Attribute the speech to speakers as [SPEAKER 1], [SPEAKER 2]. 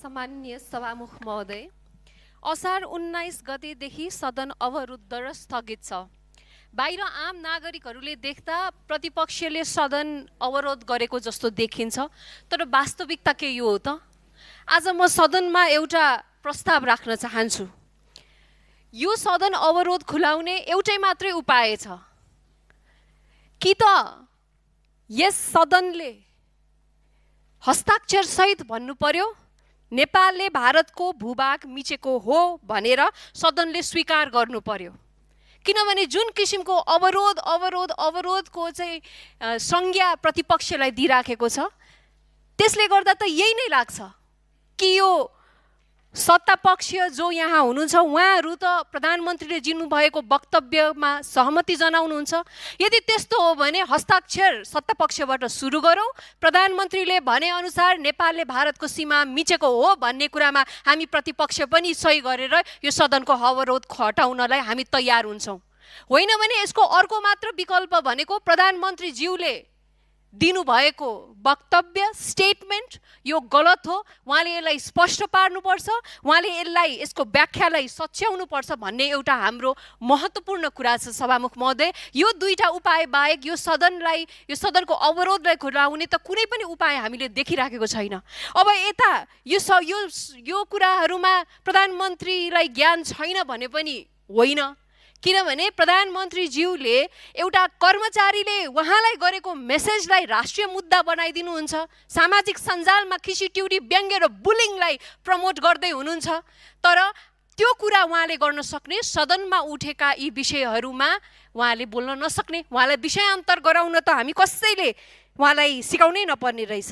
[SPEAKER 1] सम्माननीय सभामुख महोदय, असार 19 गतेदेखि सदन अवरुद्ध र स्थगित छ। बाहिर आम नागरिकहरूले देख्दा प्रतिपक्षले सदन अवरोध गरेको जस्तो देखिन्छ, तर वास्तविकता के यो हो त? आज म सदनमा एउटा प्रस्ताव राख्न चाहन्छु। यो सदन अवरोध खुलाउने एउटै मात्रै उपाय छ कि त यस सदनले हस्ताक्षर सहित भन्नु पर्यो नेपालले भारतको भूभाग मिचेको हो भनेर सदनले स्वीकार गर्नु पर्यो। किनभने जुन किसिमको अवरोधको चाहिँ संज्ञा प्रतिपक्षलाई दिइराखेको छ, त्यसले गर्दा त यही नै लाग्छ कि यो सत्तापक्ष जो यहाँ हुनुहुन्छ उहाँहरू त प्रधानमन्त्रीले दिनुभएको वक्तव्यमा सहमति जनाउनुहुन्छ। यदि त्यस्तो हो भने हस्ताक्षर सत्तापक्षबाट सुरु गरौँ। प्रधानमन्त्रीले भनेअनुसार नेपालले भारतको सीमा मिचेको हो भन्ने कुरामा हामी प्रतिपक्ष पनि सही गरेर यो सदनको अवरोध हटाउनलाई हामी तयार हुन्छौँ। होइन भने यसको अर्को मात्र विकल्प भनेको प्रधानमन्त्रीज्यूले दिनुभएको वक्तव्य स्टेटमेन्ट यो गलत हो, उहाँले यसलाई स्पष्ट पार्नुपर्छ, उहाँले यसको व्याख्यालाई सच्याउनुपर्छ भन्ने एउटा हाम्रो महत्त्वपूर्ण कुरा छ। सभामुख महोदय, यो दुईटा उपाय बाहेक यो सदनको अवरोधलाई खुलाउने त कुनै पनि उपाय हामीले देखिराखेको छैन। अब यता यो कुराहरूमा प्रधानमन्त्रीलाई ज्ञान छैन भने पनि होइन, किनभने प्रधानमन्त्रीज्यूले एउटा कर्मचारीले उहाँलाई गरेको मेसेजलाई राष्ट्रिय मुद्दा बनाइदिनुहुन्छ, सामाजिक सञ्जालमा खिसीट्युरी व्यङ्ग्य र बुलिङलाई प्रमोट गर्दै हुनुहुन्छ। तर त्यो कुरा उहाँले गर्न सक्ने, सदनमा उठेका यी विषयहरूमा उहाँले बोल्न नसक्ने, उहाँलाई विषयान्तर गराउन त हामी कसैले उहाँलाई सिकाउनै नपर्ने रहेछ।